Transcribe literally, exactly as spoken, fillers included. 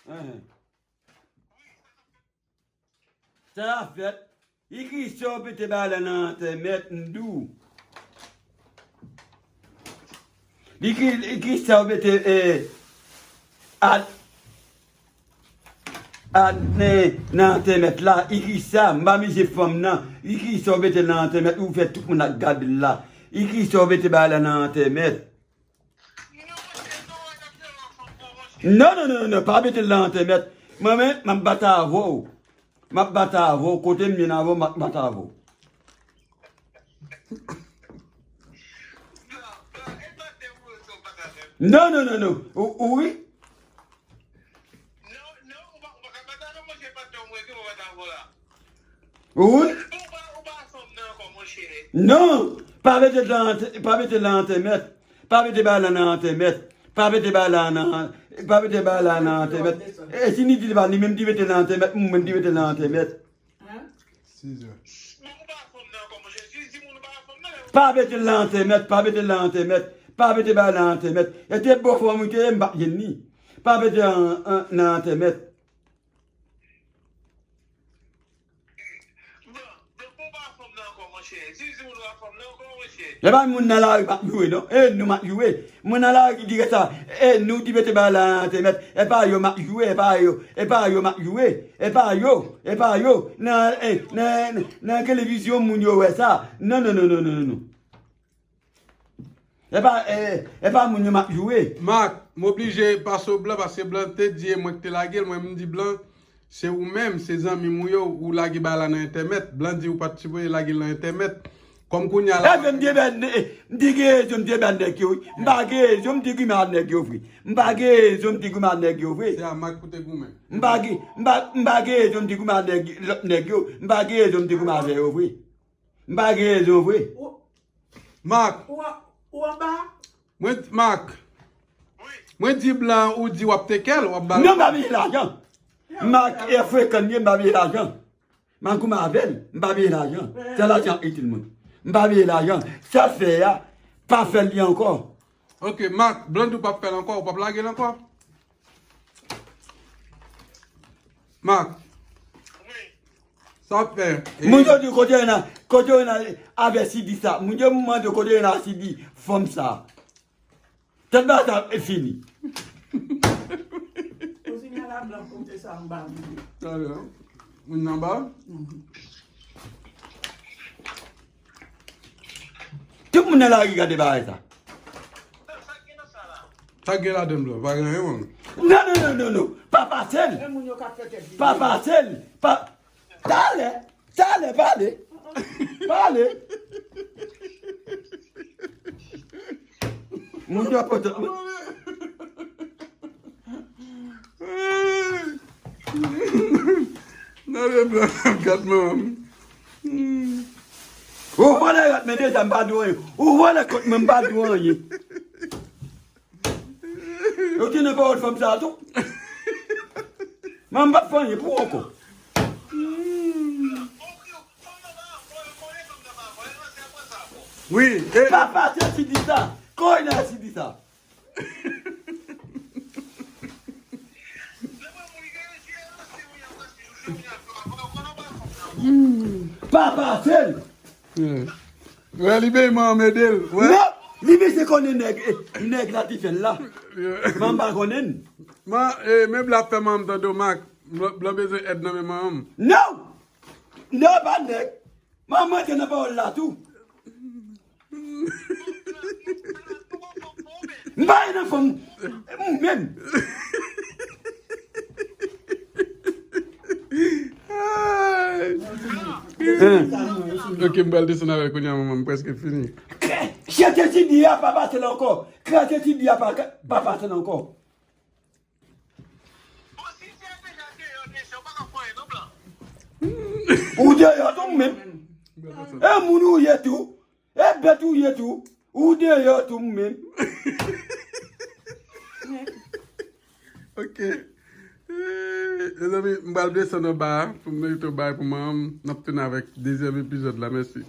Enhen. Sa a fèt. Ikisa w mete bagay la nan antèmèt, m di w. Ikisa w mete, eh, at, at, eh, nan antèmèt la. Ikisa, m pa mizye fanm nan. Ikisa w mete nan antèmèt, ou fè tout moun ap gade l la. Ikisa w mete bagay la nan antèmèt. Non, non, non, non, pa mete l nan antèmèt. Mwen menm, m ap bat avè w. M ap bat avè w. Kote m ye nan avè w, m ap bat avè w. Non, non, non, non. Ou, ou wi. Wi. Non, pa mete l nan antè-, pa mete l nan antèmèt. Pa mete bagay la nan antèmèt. Pa mete bagay la nan, pa mete bagay la nan antèmèt. E si ni di li pa li menm di mete l nan antèmèt, mwen di mete l nan antèmèt. Sizè. Pa mete l nan antèmèt, pa mete l nan antèmèt, pa mete bagay nan antèmèt. E te bon fanm ou te ye, m pa t jwenn li. Pa mete an, an, nan antèmèt. Bon, bon, bon, pa fanm nan ankò, monchè. Si, si moun pa fanm nan ankò, monchè. E pa moun nan lari m ap joure, non. E nou m ap joure. Moun nan lari ki di sa. E nou di mete bagay la nan antèmèt. E pa yo m ap joure, e pa yo. E pa yo m ap joure. E pa yo, e pa yo. Nan, e, nan, nan televizyon moun yo wè sa. Non, non, non, non, non, non. E pa, e, e pa moun yo m ap joure. Mak, m oblije pase w Blan, paske Blan te di e mwen ki te lage l, mwen m di Blan, se ou menm, se zanmi m ou yo, ou lage bagay la nan entèmèt. Blan di ou pa t sipoze lage l nan entèmèt. Kòm kounye a la. Èske m te bèl, m te gen rezon m te bèl nèg yo, wi. M pa gen rezon m te goumen ak nèg yo vre. M pa gen rezon m te goumen ak nèg yo vre. Se a Mak pou te goumen. M pa gen, m pa, m pa gen rezon m te goumen ak nèg, lòt nèg yo. M pa gen rezon m te goumen avè yo vre. M pa gen rezon vre. Mak. Ou, ou anba? Mwen, Mak. Mwen di Blan, ou di w ap teke l, w ap ba l. Non, m pa bezwen lajan. Mak e frekan li ye, m pa bezwen lajan. M a goumen avè l, m pa bezwen lajan. Se lajan k itil mwen. M pa bezwen lajan. Sa l fè a, pa fè l li ankò. Ok, Mak, Blan di w p ap fè l ankò, ou p ap lage l ankò? Mak. Sa w ap fè? Moun yo di kote yo nan, kote yo nan avè Sidi sa. Moun yo mande kote yo nan Sidi fanm sa. Tèt ba sa e fini. Kounye a la Blan pote sa anba moun. Talè. Moun anba? Mhm. Tout moun nan lari gade bagay sa. Sa gen ladan Blan, pa gen anyen, mwen. Non, non, non, non, non. Pa pase l. Pa pase l. Pa, talè, talè, pale. Pale. Moun yo ap pote. Nan le Blan ap gad manman m. Ou vòlè rad mwen deja, m pa di w anyen. Ou vòlè kont mwen, m pa di w anyen. Yo te nan pawòl fanm sa a tou. Manman m p ap fè anyen pou ou ankò. Wi, e pa pase Sidi sa. Kounye a Sidi sa. Pa pase l. Wè, li bay manman m ede l. Wè. Non, li bezwen konnen nèg, eh, nèg la te fè l la. Manman m pa konnen. Man, eh, men Blan ap fè manman m tande w, Mak. Blan, Blan bezwen èd nan men manman m. Non! Non, pa nèg. Manman te nan pawòl la tou. M pa gen nan fanm ou menm. Ok, m pral desann avè l kounye a, manman m prèske fini. Chete Sidi a pa pase l ankò. Kraze Sidi a pa, pa pase l ankò. Ou deyò tou menm. E moun ou ye tou. E bèt ou ye tou. Ou deyò tou menm. Ok. Eh, mezanmi, m pral desann anba a pou m mete yon bagay pou manman m. N ap tounen avèk dezyèm epizòd la. Mèsi.